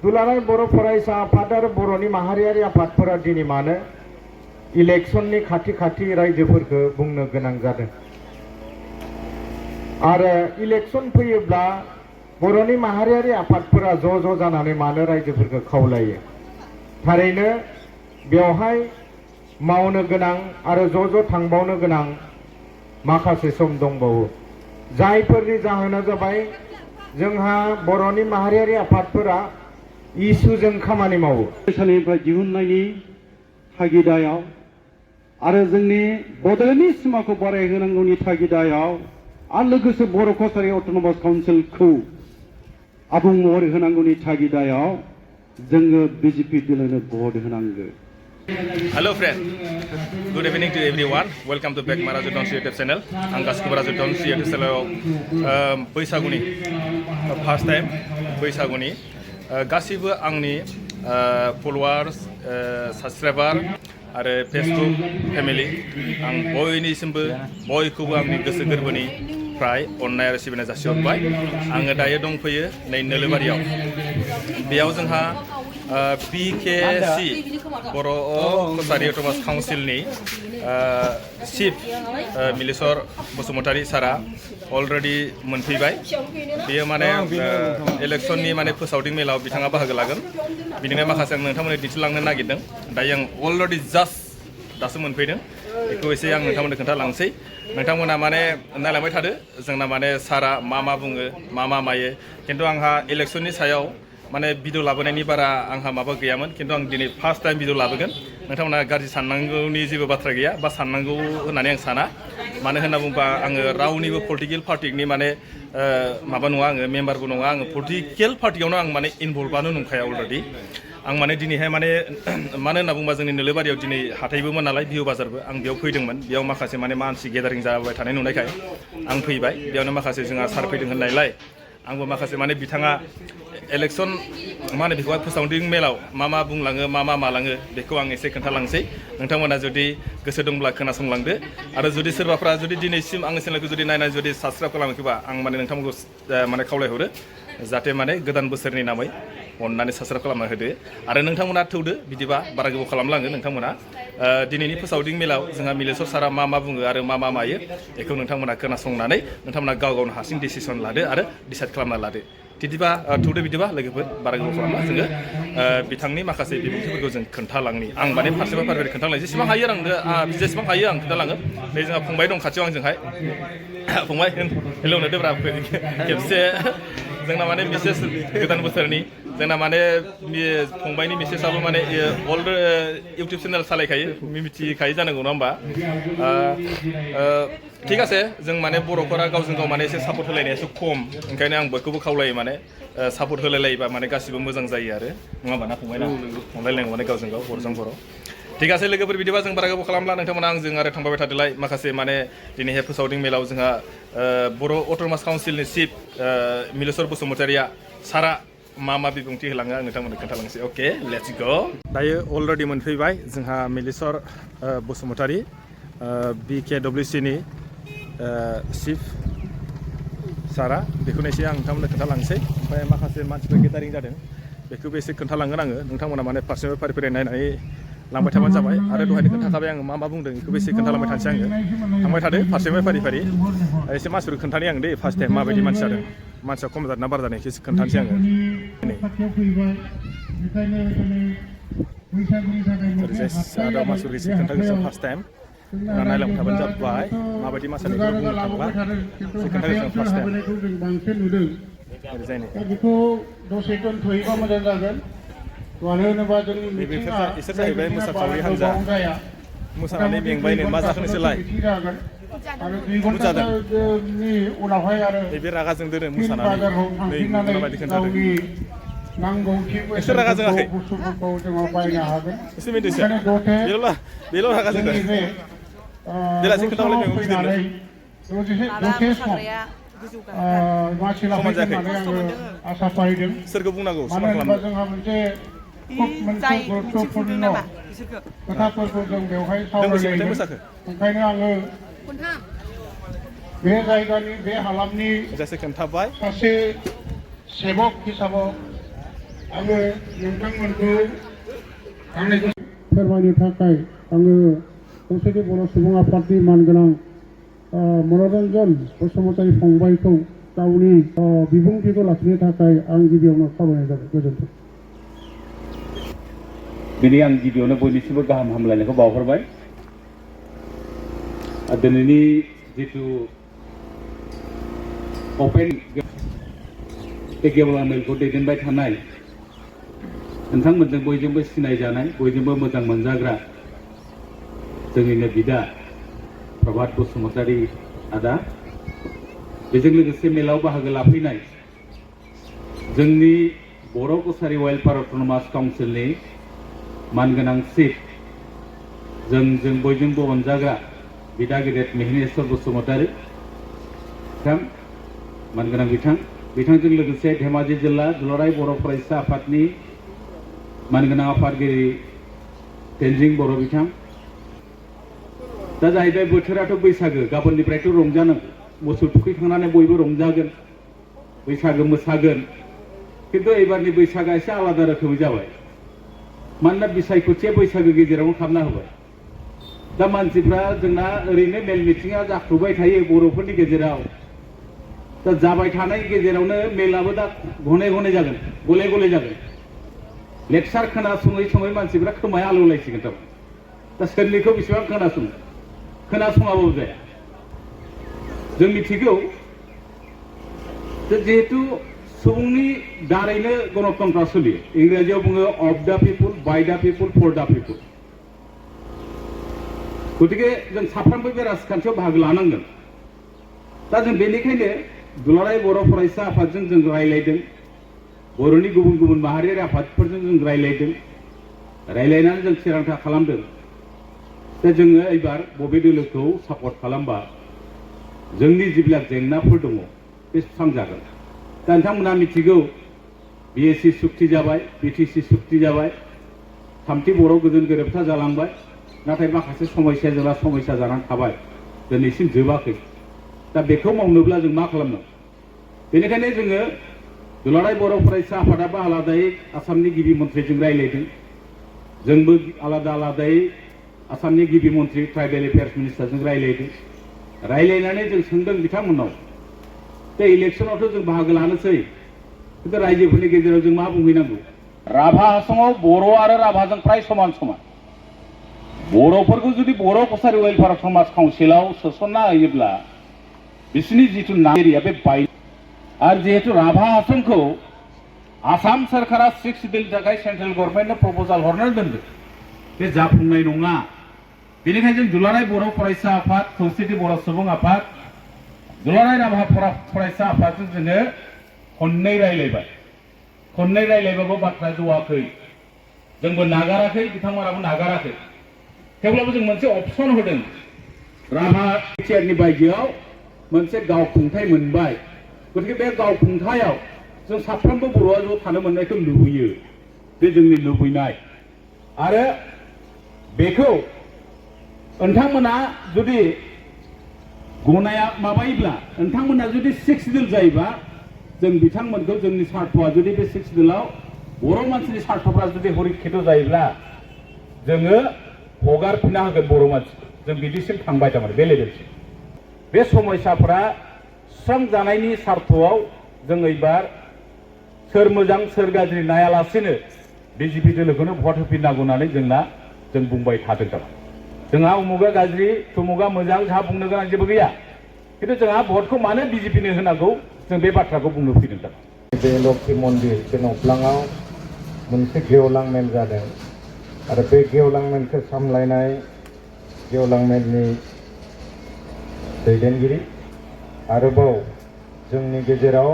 दुलाराय बर' फरायसा आफाद आरो बर'नि माहारियारि आफादफोरा दिनै मानो इलेक्शननि खाथि रायजोफोरखौ बुंनो गोनां जादों आरो इलेक्शन फैयोब्ला बर'नि माहारियारि आफादफोरा ज' जानानै मानो रायजोफोरखौ खावलायो थारैनो बेवहाय मावनो गोनां आरो ज' थांबावनो गोनां माखासे सम दंबावो जायफोरनि जाहोना जाबाय जोंहा बर'नि माहारियारि आफादफोरा इसुजों खामानि मावो फरायसालिनिफ्राय दिहुननायनि थागिदायाव आरो जोंनि बड'लेण्डनि सिमाखौ बारायहोनांगौनि थागिदायाव आरो लोगोसे बर' कसारि अट'नमास काउन्सिलखौ आबुं महर होनांगौनि थागिदायाव जोङो बिजेपि दलनो भट होनांगौ। Hello friend, good evening to everyone. Welcome to back Marajo Dons YouTube channel. Ang gasko Marajo Dons YouTube channel बैसागुनि first time बैसागुनि गासिबो आंनि followers, subscriber आरो Facebook family आं बयनिसिमबो बयखौबो आंनि गोसो गोरबोनिफ्राय अननाय आरो सिबिनाय जासिहरबाय। आङो दायो दंफैयो नै नोलोबारियाव। बेयाव जोंहा BKC बर' कसारि अट'नमास काउन्सिलनि चिफ मिलेश्वर बसुमतारी सारा अलरेडि मोनफैबाय। बेयो माने इलेक्शननि माने फोसावदिं मेलाव बिथाङा बाहागो लागोन। बिनिफ्राय माखासे आं नोंथांमोननो दिन्थिलांनो नागिरदों। दायो आं अलरेडि दासो मोनफैदों। बेखौ एसे आं नोंथांमोननो खोन्थालांसै। नोंथांमोना माने नायलांबाय थादो जोंना माने सारा मा बुङो मा मायो। खिन्थु आंहा इलेक्शननि सायाव माने भिडिअ लाबोनायनि बारा आंहा माबा गैयामोन खिन्थु आं दिनै फार्स्ट टाइम भिडिअ लाबोगोन। नोंथांमोना गाज्रि साननांगौनि जेबो बाथ्रा गैया बा साननांगौ होननानै आं साना। मानो होनना बुङोबा आङो रावनिबो पलिटिकेल पार्टिनि माने माबा नङा आङो मेम्बारबो नङा आङो पलिटिकेल पार्टियावनो आं माने इनभल्भआनो नंखाया अलरेडि। आं माने दिनैहाय माने मानो होनना बुङोबा जोंनि नोलोबारियाव दिनै हाथाइबोमोन नालाय बिहु बाजारबो आं बेयाव फैदोंमोन। बेयाव माखासे माने मानसि गेदारिं जाबाय थानाय नुनायखाय आं फैबाय। बेयावनो माखासे जोंहा सार फैदों होननायलाय आंबो माखासे माने बिथाङा इलेक्शन मा होनो बेखौहाय फोसावदिं मेलाव मा बुंलाङो मा मालाङो बेखौ आं एसे खोन्थालांसै। नोंथांमोना जुदि गोसो दंब्ला खोनासंलांदो आरो जुदि सोरबाफ्रा जुदि दिनैसिम आंनि चेनेलखौ जुदि नायनानै जुदि साबस्क्राइब खालामाखैबा आं माने नोंथांमोनखौ माने खावलायहरो जाहाथे माने गोदान बोसोरनि नामै अननानै साबस्क्राइब खालामना होदो आरो नोंथांमोना थौदो बिदिबा बारा गोबाव खालामलाङो नोंथांमोना। दिनैनि फोसावदिं मेलाव जोंहा मिलेश्वर सारा मा बुङो आरो मा मायो बेखौ नोंथांमोना खोनासंनानै नोंथांमोना गावनो हारसिं डिसिसन लादो आरो डिसाइड खालामना लादो। बिदिबा थौदो बिदिबा लोगोफोर बारा गोबाव खालामला जोङो बिथांनि माखासे बिबुंथिफोरखौ जों खोन्थालांनि। आं माने फारसेबा फारि खोन्थालांनो जेसेबां हायो जेसेबां हायो आं खोन्थालाङो। नै जोंहा फंबाय दं खाथियाव आंजोंहाय। फंबाय हेलौ होनोदोब्रा खेबसे जोंना माने मिसेस गोदान बोसोरनि जोंना माने फंबायनि मिसेसआबो माने इउटुब चेनेल सालायखायो मिथिखायो जानांगौ नङा होमबा। ठीक আছে जों माने बर'फोरा गावजों गाव माने एसे सापर्ट होलायनाया एसे खम ओंखायनो आं बयखौबो खावलायो माने सापर्ट होलायलायोबा माने गासिबो मोजां जायो आरो नङा होमबा ना फंबाय ना अनलायलायनांगौ माने गावजों गाव बर'जों बर'। ठीक আছে लोगोफोर बिदिबा जों बारा गोबाव खालामला नोंथांमोना आंजों आरो थांबाय थादोलाय माखासे माने दिनैहाय फोसावदिं मेलाव जोंहा बर' अट'नमास काउन्सिलनि चिफ मिलेश्वर बसुमतारीया सारा मा बिबुंथि होलाङो आं नोंथांमोननो खोन्थालांसै। अके लेट्स गो। दायो अलरेडि मोनफैबाय जोंहा मिलेश्वर बसुमतारी BKWCनि चिफ सारा बेखौनो एसे आं नोंथांमोननो खोन्थालांसै। ओमफ्राय माखासे मानसिफोर गेदारिं जादों बेखौबो एसे खोन्थालांगोन आङो। नोंथांमोना माने फारसेनिफ्राय फारि नायनानै लांबाय थाबानो जाबाय आरो दहायनो खोन्थाखाबाय आङो मा बुंदों बेखौबो एसे खोन्थालांबाय थानोसै आङो। थांबाय थादो फारसेनिफ्राय फारि एसे मानसिफोरखौ खोन्थानि आं दे फार्स्ट टाइम माबायदि मानसि जादों मानसिया खम जादों ना बारा जादों एसे खोन्थानोसै आङो। आरो मानसिफोरखौ एसे खोन्थागोनसै फार्स्ट टाइम नायलांबाय थाबानो जाबाय माबायदि मानसिया बुंनो थांबा एसे खोन्थागोनसै फार्स्ट टाइम। बेखौ दसे दोनथ'योबा मोजां जागोन। मानो होनोबा जोंनि मिथिङा इसोर जाहैबाय मोसाखावरि हान्जा मोसानानै मेंबायनो मा जाखोनोसोलाय आरो 2 घन्टानि उनावहाय आरो बे रागा जोंदों मोसानानै नै माबायदि खोन्थादों नांगौथि एसे रागा जोङाखै बुस्थुफोरखौ जोङो बायनो हागोन। एसे मिनिटसो बेल' रागा जोंदों बेलासि खोन्थाहरलाय मैगं गिदिरनो दसे सम मानसि लाफैगोन होननानै आङो आसा फारिदों। सोरखौ बुंनांगौ मानो होनोबा जोंहा मोनसे गुरुत्वपूर्ण खोथाफोरखौ जों बेवहाय सावरायलायदों। ओंखायनो आङो बे जायगानि बे हालामनि खोन्थाबाय सासे सेबक हिसाबाव आङो नोंथांमोनखौ आंनि फोरमायनो थाखाय आङो खौसेथि बर' सुबुं आफादनि मानगोनां मनरन्जन बसुमतारी फंबायखौ गावनि बिबुंथिखौ लाखिनो थाखाय आं गिबियावनो खावलायनाय जाबाय। गोजोन्थों। दिनै आं गिबियावनो बयनिसिमबो गाहाम हामलायनायखौ बावहरबाय। दिनैनि जिथु अपेन बे गेवलां मेलखौ दैदेनबाय थानाय नोंथांमोनजों बयजोंबो सिनायजानाय बयजोंबो मोजां मोनजाग्रा जोंनिनो बिदा प्रभात बसुमतारी आदा, बेजों लोगोसे मेलाव बाहागो लाफैनाय जोंनि बर' कसारी वेलफेयार अट'नमास काउन्सिलनि मानगोनां चिफ जों बयजोंबो अनजाग्रा बिदा गेदेर मिहिनेश्वर बसुमतारी बिथां, मानगोनां बिथांजों लोगोसे धेमाजि जिल्ला दुलाराय बर' फरायसा आफादनि मानगोनां आफादगिरि तेनजिं बर' बिथां। दा जाहैबाय बोथोराथ' बैसागो, गाबोननिफ्रायथ' रंजानांगौ, मोसौ थुखैखांनानै बयबो रंजागोन, बैसागो मोसागोन। खिन्थु एबारनि बैसागआ एसे आलादा रोखोमै जाबाय, मानोना बिसायख'थिया बैसागो गेजेरावनो खालामना होबाय। दा मानसिफ्रा जोंना ओरैनो मेल मिटिङा जाख्रुबाय थायो बर'फोरनि गेजेराव। दा जाबाय थानाय गेजेरावनो मेलाबो दा घने घने जागोन, गले गले जागोन। लेक्सार खोनासङै मानसिफ्रा खोमाया आलौलायसिगोन थारमाने। दा सोरनिखौ बेसेबां खोनासङाबाबो जाया। जों मिथिगौ जिहेतु सुबुंनि दारैनो गणतन्त्रआ सोलियो। इंराजियाव बुङो अफ दा पिपुल, बाय दा पिपुल, फर दा पिपुल। गतिके जों साफ्रोमबो बे राजखान्थियाव बाहागो लानांगोन। दा जों बेनिखायनो दुलाराय बर' फरायसा आफादजों जों रायलायदों, बर'नि गुबुन गुबुन माहारियारि आफादफोरजों जों रायलायनानै जों थिरांथा खालामदों दा जोङो एबार बबे दोलोखौ सापर्ट खालामबा जोंनि जिबिलाक जेंनाफोर दङ बे सुस्रांजागोन। दा नोंथांमोना मिथिगौ बिएसि सुक्ति जाबाय, बिटिसि सुक्ति जाबाय, थामथि बर' गोजोन गोरोबथा जालांबाय, नाथाय माखासे समस्या जानानै थाबाय, दिनैसिम जोबाखै। दा बेखौ मावनोब्ला जों मा खालामनांगौ? बेनिखायनो जोङो दुलाराय बर' फरायसा आफादाबो आलादायै आसामनि गिबि मन्थ्रिजों रायलायदों, जोंबो आलादायै आसामनि गिबि मन्थ्रि ट्राइबेल एफेयार्स मिनिस्टारजों रायलायनानै जों सोंदों बिथांमोननाव बे इलेक्सनावथ' जों बाहागो लानोसै, खिन्थु रायजोफोरनि गेजेराव जों मा बुंहैनांगौ? राभा आसामाव बर' आरो राभाजों फ्राय समान बर'फोरखौ जुदि बर' कसारी वेलफेयार समाज काउन्सिलाव सोसनना होयोब्ला बिसोरनि जिथु एरिया बे बाय आरो जिहेतु राभा आसामखौ आसाम सरकारा 6 बिलनि थाखाय सेन्ट्रेल गभर्नमेन्टनो प्रप'जाल हरनानै दोनदों, बे जाफुंनाय नङा। बेनिखायनो जों दुलाराय बर' फरायसा आफाद, खौसेथि बर' सुबुं आफाद, दुलाराय राभा फरायसा आफादजों जोङो खननै रायलायबाबो बाथ्रा जौआखै। जोंबो नागाराखै, बिथांमोनाबो नागाराखै। थेवब्लाबो जों मोनसे अपसन होदों, राभा चेयारनि बायजोआव मोनसे गावखुंथाय मोनबाय। गतिके बे गावखुंथायाव जों साफ्रोमबो बर'आ ज' थानो मोननायखौ लुबैयो, बे जोंनि लुबैनाय। आरो बेखौ नोंथांमोना जुदि गनाया माबायोब्ला, नोंथांमोना जुदि 6 दिल जायोबा जों बिथांमोनखौ जोंनि सार्थ'आ जुदि बे 6 दिलाव बर' मानसिनि सार्थ'फ्रा जुदि हरिखेथ जायोब्ला जोङो हगारफिनना होगोन बर' मानसि। जों बिदिसिम थांबाय थारमाने बे लेभेलसिम। बे समस्याफोरा सुस्रांजानायनि सार्थ'आव जों एबार सोर मोजां सोर गाज्रि नायालासेनो बिजेपि दोलोखौनो भट होफिननांगौ होननानै जों बुंबाय थादों थारमाने। जोंहा उमुगा गाज्रि थुमुगा मोजां जोंहा बुंनो गोनां जेबो गैया, खिन्थु जोंहा भटखौ मानो बिजेपिनो होनांगौ जों बे बाथ्राखौ बुंनो फैदों थारमाने। बे लक्ष्मी मन्दिर बे नफ्लाङाव मोनसे गेवलां मेल जादों आरो बे गेवलां मेलखौ सामलायनाय गेवलां मेलनि दैदेनगिरि आरोबाव जोंनि गेजेराव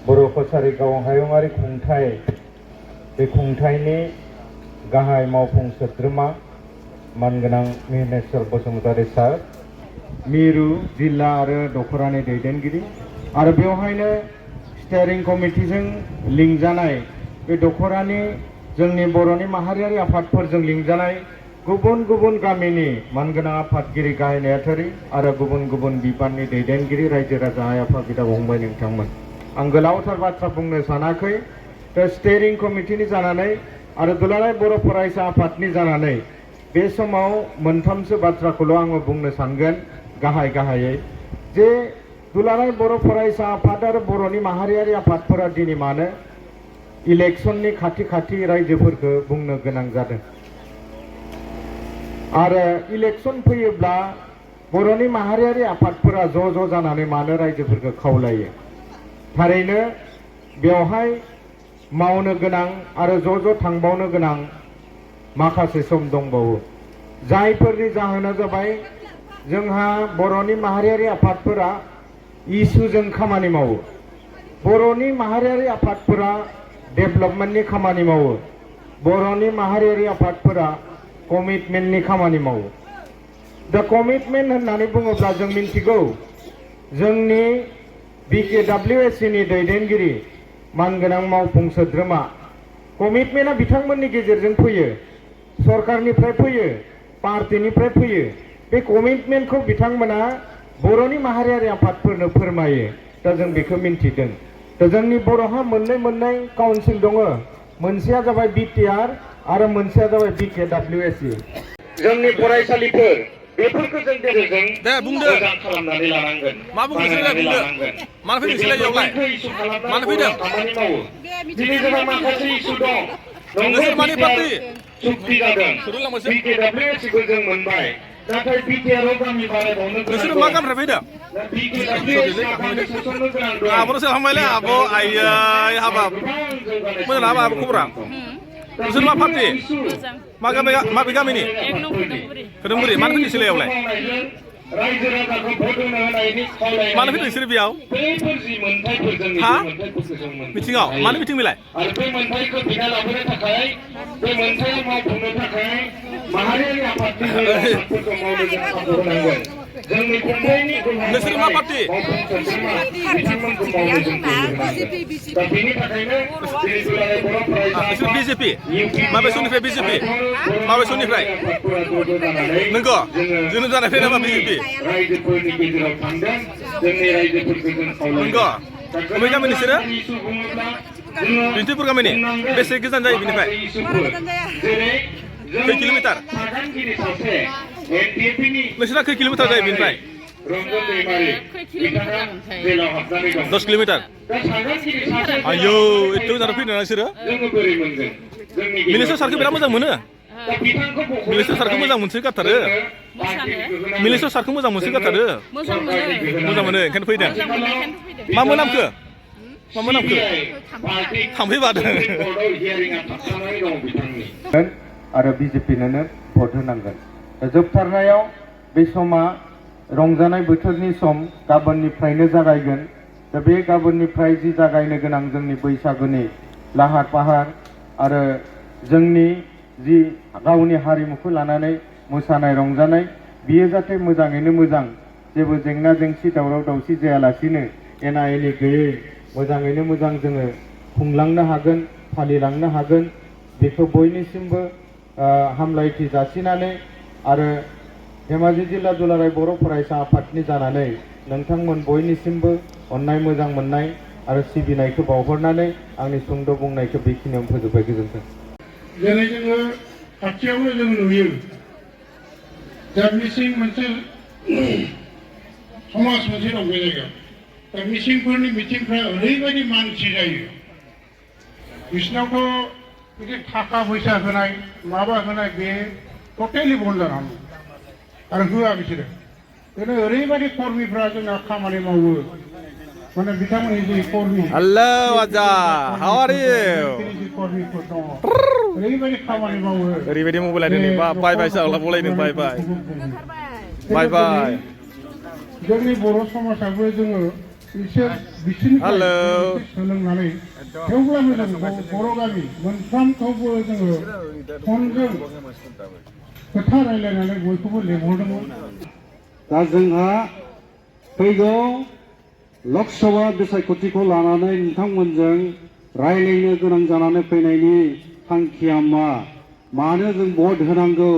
बर' कसारी गावहायुङारि खुंथाय बे खुंथायनि गाहाय मावफुं सोद्रोमा मानगोनां मिहिनेश्वर बसुमतारी सार, मिरु जिल्ला आरो दख'रानि दैदेनगिरि आरो बेवहायनो स्टेयारिं कमिटिजों लिंजानाय बे दख'रानि जोंनि बर'नि माहारियारि आफादफोरजों लिंजानाय गुबुन गुबुन गामिनि मानगोनां आफादगिरि गाहाय नेहाथारि आरो गुबुन गुबुन बिबाननि दैदेनगिरि रायजो राजा आइ आफा बिदा फंबाय नोंथांमोन, आं गोलावथार बाथ्रा बुंनो सानाखै। दा स्टेरिं कमिटिनि जानानै आरो दुलाराय बर' फरायसा आफादनि जानानै बे समाव मोनथामसो बाथ्राखौल' आङो बुंनो सानगोन गाहायै जे दुलाराय बर' फरायसा आफाद आरो बर'नि माहारियारि आफादफोरा दिनै मानो इलेक्शननि खाथि रायजोफोरखौ बुंनो गोनां जादों आरो इलेक्शन फैयोब्ला बर'नि माहारियारि आफादफोरा ज' जानानै मानो रायजोफोरखौ खावलायो थारैनो बेवहाय मावनो गोनां आरो ज' थांबावनो गोनां माखासे सम दंबावो जायफोरनि जाहोना जाबाय जोंहा बर'नि माहारियारि आफादफोरा इसुजों खामानि मावो बर'नि माहारियारि आफादफोरा डेभेलपमेन्टनि खामानि मावो बर'नि माहारियारि आफादफोरा कमिटमेन्टनि खामानि मावो दा कमिटमेन्ट होननानै बुङोब्ला जों मिन्थिगौ जोंनि BKWSC नि दैदेनगिरि मानगोनां मावफुं सोद्रोमा कमिटमेन्टआ बिथांमोननि गेजेरजों फैयो सरकारनिफ्राय फैयो पार्टीनिफ्राय फैयो बे कमिटमेन्टखौ बिथांमोना बर'नि माहारियारि आफादफोरनो फोरमायो दा जों बेखौ मिन्थिदों दा जोंनि बर'हा मोननै काउन्सिल दङ मोनसेया जाबाय BTR आरो मोनसेया जाबाय BKWSC जोंनि फरायसालिफोर बेफोरखौ जों गेजेरजों दे बुंदो मोजां खालामनानै लानांगोन मा बुंनो बुंदो मानो फैदों सिलायावलाय मानो फैदों खामानि मावो दिनै जोंहा माखासे इसु दं नोंसोर मानि पार्टी चुक्ति जादों BKWSC खौ जों मोनबाय नाथाय BTR आव गामि बानायबावनो नोंसोर मा गामिनिफ्राय फैदों आब'नोसो हामबायलै आब' आयै हाबाब मोजां ना आब' खबरा नोंसोर मा पार्टी माबे गामिनि खोदोमगुरि मानो फैदों सिलायावलाय मानो फैदों नोंसोर बेयाव हा मिथिङाव मानो मिथिं बेलाय नोंसोर मा पार्टी नोंसोर BJP माबे समनिफ्राय BJP माबे समनिफ्राय नंगौ जोनोम जानायनिफ्राय नामा BJP नंगौ बबे गामि नोंसोरो बिन्थिपुर गामिनि बेसे गोजान जायो बिनिफ्राय खै किल'मिटार नोंसोरा खै किल'मिटार जायो बिनिफ्राय 10 किल'मिटार आयौ एथ' गोजान फैदों नोंसोरो मिनिस्टार सारखौ बिराद मोजां मोनो मिनिस्टार सारखौ मोजां मोनसोगारथारो मिनिस्टार सारखौ मोजां मोनसोगारथारो मोजां मोनो ओंखायनो फैदों मा मोनामखो थाम्फै बादों आरो BJP-नोनो भट होनांगोन जोबथारनायाव बे समा रंजानाय बोथोरनि सम गाबोननिफ्रायनो जागायगोन दा बे गाबोननिफ्राय जि जागायनो गोनां जोंनि बैसागुनि लाहार फाहार आरो जोंनि जि गावनि हारिमुखौ लानानै मोसानाय रंजानाय बियो जाहाथे मोजाङैनो मोजां जेबो जेंना जेंसि दावराव दावसि जायालासिनो एना एनि गैयै मोजाङैनो मोजां जोङो खुंलांनो हागोन फालिलांनो हागोन बेखौ बयनिसिमबो हामलायथि जासिनानै आरो धेमाजि जिल्ला दुलाराय बर' फरायसा आफादनि जानानै नोंथांमोन बयनिसिमबो अननाय मोजां मोननाय आरो सिबिनायखौ बावहरनानै आंनि सुंद' बुंनायखौ बेखिनियावनो फोजोबबाय गोजोन्थों जेरै जोङो खाथियावनो जों नुयो दा मिसिं मोनसे समाज मोनसे दं बे जायगायाव दा मिसिंफोरनि मिटिंफ्रा ओरैबायदि मानसि जायो बिसिनावथ' बिदि थाखा फैसा होनाय माबा होनाय बे टटेलि बन्द जानानै आरो होआ बिसोरो बेनो ओरैबायदि कर्मिफ्रा जोंना खामानि मावो माने बिथांमोननि जि कर्मि हेलो आजा हाउ आर इउ कर्मिफोर दङ ओरैबायदि खामानि मावो ओरैबायदि मबाइल लायदों बाय बाय साला बलायदों बाय बाय जोंनि बर' समाजाबो जोङो बिसोरनि सोलोंनानै थेवब्लाबो जों बर' गामि मोनफ्रोमखौबो जोङो फनजों खोथा रायलायनानै बयखौबो लेंहरदोंमोन दा जोंहा फैगौ लकसभा बिसायख'थिखौ लानानै नोंथांमोनजों रायलायनो गोनां जानानै फैनायनि थांखिया मानो जों भट होनांगौ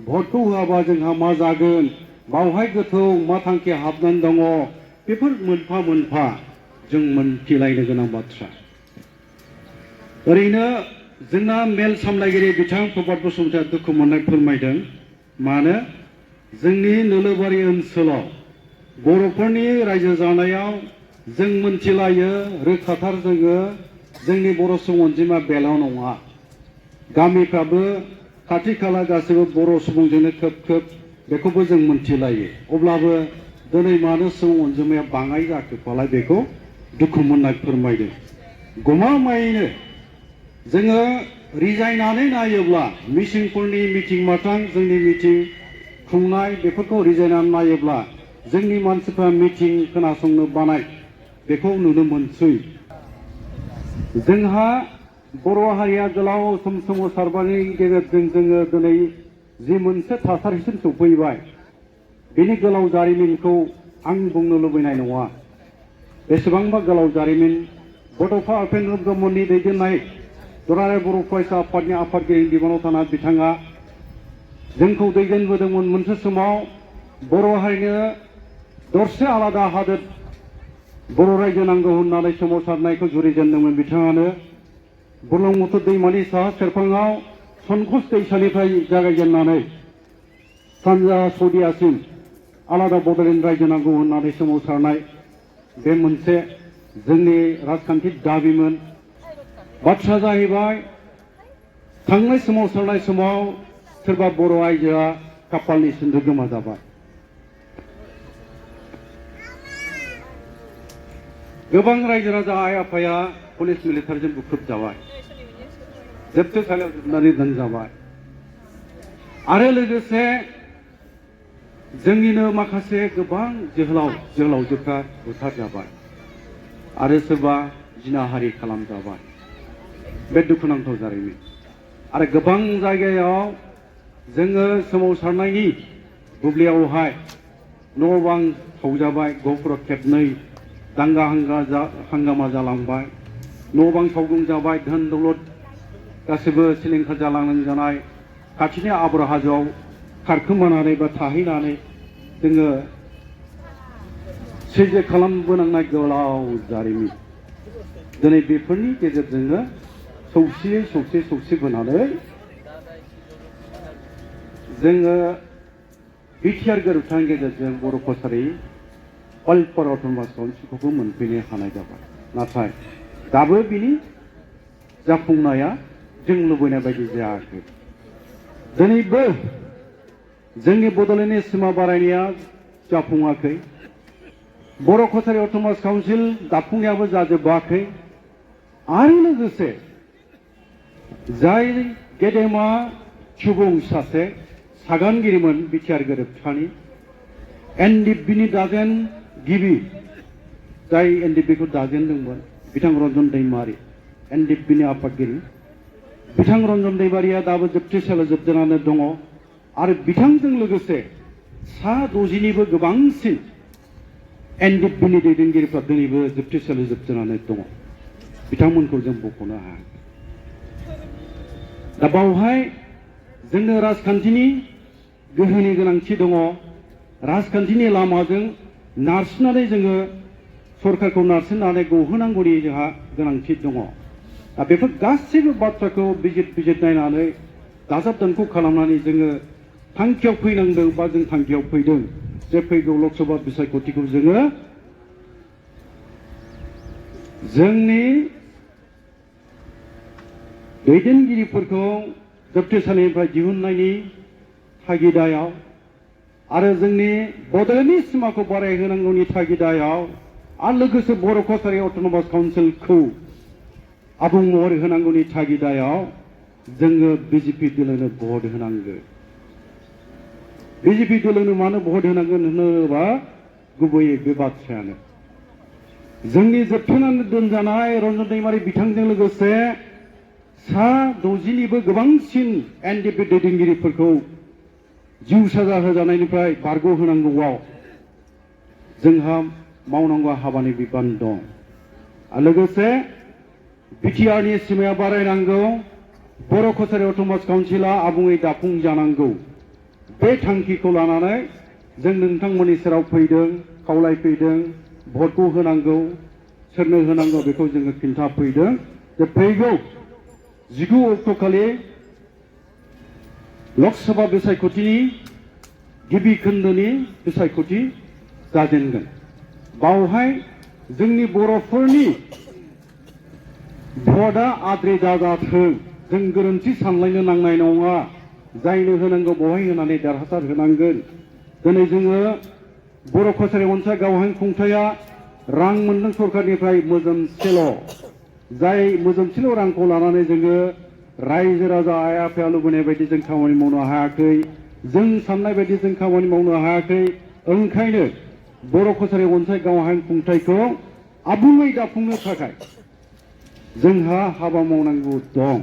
भटखौ होआबा जोंहा मा जागोन बावहाय गोथौ मा थांखि हाबनानै दङ बेफोर मोनफा मोनफा जों मोनथिलायनो गोनां बाथ्रा ओरैनो जोंना मेल सामलायगिरि बिथां प्रभात बसुमतारिया दुखु मोननाय फोरमायदों मानो जोंनि नोलोबारि ओनसोलाव बर'फोरनि रायजो जानायाव जों मोनथिलायो रोखाथार जोङो जोंनि बर' सुबुं अनजिमा बेलाव नङा गामिफ्राबो खाथि खाला गासैबो बर' सुबुंजोंनो खोब बेखौबो जों मोनथिलायो अब्लाबो दिनै मानो सुबुं अनजिमाया बाङाय जाखोफालाय बेखौ दुखु मोननाय फोरमायदों गमामायैनो जोङो रिजायनानै नायोब्ला मिसिंफोरनि मिटिं माथां जोंनि मिटिं खुंनाय बेफोरखौ रिजायनानै नायोब्ला जोंनि मानसिफ्रा मिटिं खोनासंनो बानाय बेखौ नुनो मोनसै जोंहा बर' हारिया गोलाव सम सोमावसारनायनि गेजेरजों जोङो दिनै जि मोनसे थासारिसिम सफैबाय बेनि गोलाव जारिमिनखौ आं बुंनो लुबैनाय नङा बेसेबांबा गोलाव जारिमिन बड'फा उपेन्द्र ब्रह्मनि दैदेननाय दुलाराय बर' फरायसा आफादनि आफादगिरि बिबानाव थानाय बिथाङा जोंखौ दैदेनबोदोंमोन मोनसे समाव बर' हारिनो दरसे आलादा हादोर बर' रायजो नांगौ होननानै सोमावसारनायखौ जुरिजेनदोंमोन बिथाङानो बुरलुंबुथुर दैमानि साहा सेरफाङाव सनकस दैसानिफ्राय जागायजेननानै सानजा सौदियासिम आलादा बड'लेण्ड रायजो नांगौ होननानै सोमावसारनाय बे मोनसे जोंनि राजखान्थि दाबिमोन बाथ्रा जाहैबाय थांनाय सोमावसारनाय समाव सोरबा बर' आइजोआ खाफालनि सिन्दुर गोमाजाबाय गोबां रायजो राजा आइ आफाया पुलिस मिलिटारिजों बुख्रुबजाबाय जोबथेसालियाव जोबनानै दोनजाबाय आरो लोगोसे जोंनिनो माखासे गोबां जोहोलावजोफ्रा बुथारजाबाय आरो सोरबा जिनाहारि खालामजाबाय बे दुखुनांथाव जारिमिन आरो गोबां जायगायाव जोङो सोमावसारनायनि बुब्लियावहाय न' बां सावजाबाय गहपुराव खेबनै दांगा हांगामा जालांबाय न' बां सावग्लुंजाबाय धोन दौलत गासैबो सिलिंखार जालांजानाय खाथिनि आबर हाजोआव खारखोमानानै बा थाहैनानै जोङो सैज्य खालामबोनांनाय गोलाव जारिमिन दिनै बेफोरनि गेजेरजोंनो सौसिबोनानै जोङो बिटिआर गोरोबथानि गेजेरजों बर' कसारि अल्पार अट'नमास काउन्सिलखौबो मोनफैनो हानाय जाबाय नाथाय दाबो बिनि जाफुंनाया जों लुबैनाय बायदि जायाखै दिनैबो जोंनि बड'लेण्डनि सिमा बारायनाया जाफुङाखै बर' कसारि अट'नमास काउन्सिल दाफुंनायाबो जाजोबाखै आरो लोगोसे जाय गेदेमा सुबुं सासे सागानगिरिमोन बिटिआर गोरोबथानि एनडिपिनि गिबि जाय एनडिपिखौ दाजेनदोंमोन बिथां रन्जन दैमारि एनडिपिनि आफादगिरि बिथां रन्जन दैमारिया दाबो जोबथेसालियाव जोबजानानै दङ आरो बिथांजों लोगोसे सा 60निबो गोबांसिन एनडिपिनि दैदेनगिरिफ्रा दिनैबो जोबथेसालियाव जोबजानानै दङ बिथांमोनखौ जों बख'नो हाया दा बावहाय जोंनो राजखान्थिनि गोहोनि गोनांथि दङ राजखान्थिनि लामाजों नारसिननानै जोङो सरकारखौ नारसिननानै गहोनांगौनि जोंहा गोनांथि दङ दा बेफोर गासैबो बाथ्राखौ बिजिर नायनानै दाजाब दानख' खालामनानै जोङो थांखियाव फैनांदों बा जों थांखियाव फैदों जे फैगौ लकसभा बिसायख'थिखौ जोङो जोंनि दैदेनगिरिफोरखौ जोबथेसालिनिफ्राय दिहुननायनि थागिदायाव आरो जोंनि बड'लेण्डनि सिमाखौ बारायहोनांगौनि थागिदायाव आरो लोगोसे बर' कसारि अट'नमास काउन्सिलखौ आबुं महर होनांगौनि थागिदायाव जोङो बिजेपि दलनो भट होनांगौ बिजेपि दलनो मानो भट होनांगोन होनोबा गुबैयै बे बाथ्रायानो जोंनि जोबथेनानै दोनजानाय रन्जन दैमारि बिथांजों लोगोसे सा 60निबो गोबांसिन एनडिपि दैदेनगिरिफोरखौ जिउ साजा होजानायनिफ्राय बारग'होनांगौआव जोंहा मावनांगौ हाबानि बिबान दं आरो लोगोसे बिटिआरनि सिमाया बारायनांगौ बर' कसारि अट'नमास काउन्सिला आबुङै दाफुंजानांगौ बे थांखिखौ लानानै जों नोंथांमोननि सेराव फैदों खावलायफैदों भटखौ होनांगौ सोरनो होनांगौ बेखौ जोङो खिन्थाफैदों जे फैगौ 19 अक्ट'खालि लकसभा बिसायख'थिनि गिबि खोन्दोनि बिसायख'थि जाजेनगोन। बावहाय जोंनि बर'फोरनि भटआ आद्रि दाजाथों, जों गोरोन्थि सानलायनो नांनाय नङा, जायनो होनांगौ बेवहाय होनानै देरहासार होनांगोन। दिनै जोङो बर' कसारि अनसाय गावहाय खुंथाया रां मोनदों सरकारनिफ्राय मोजोमसेल', जाय मोजोमसेल' रांखौ लानानै जोङो रायजो राजा आइ आफाया लुबैनाय बायदि जों खामानि मावनो हायाखै, जों साननाय बायदि जों खामानि मावनो हायाखै। ओंखायनो बर' कसारि अनसाय गावहाय खुंथायखौ आबुङै दाफुंनो थाखाय जोंहा हाबा मावनांगौ दं।